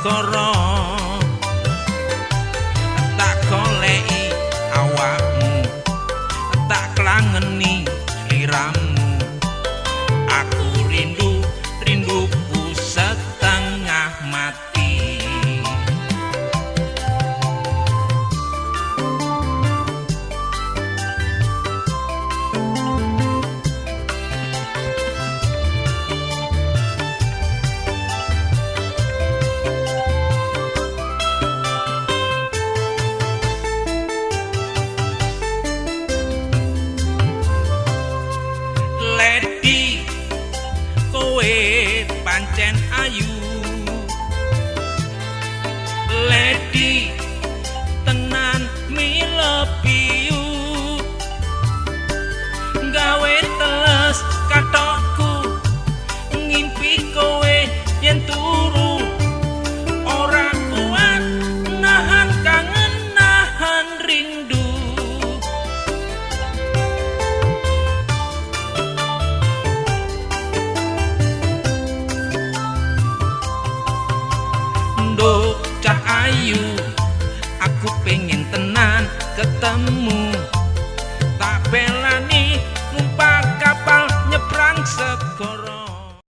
Segara. Tak goleki awakmu, tak klangeni sliramu. Aku rindu, rinduku setengah mati. Lady, kowe pancen ayu. Lady, tenan milebiu. Gawe teles katokku, ngimpi kowe yen turu. Ora kuat nahan kangen, nahan rindu. Nduk cah ayu, aku pengen tenan ketemu.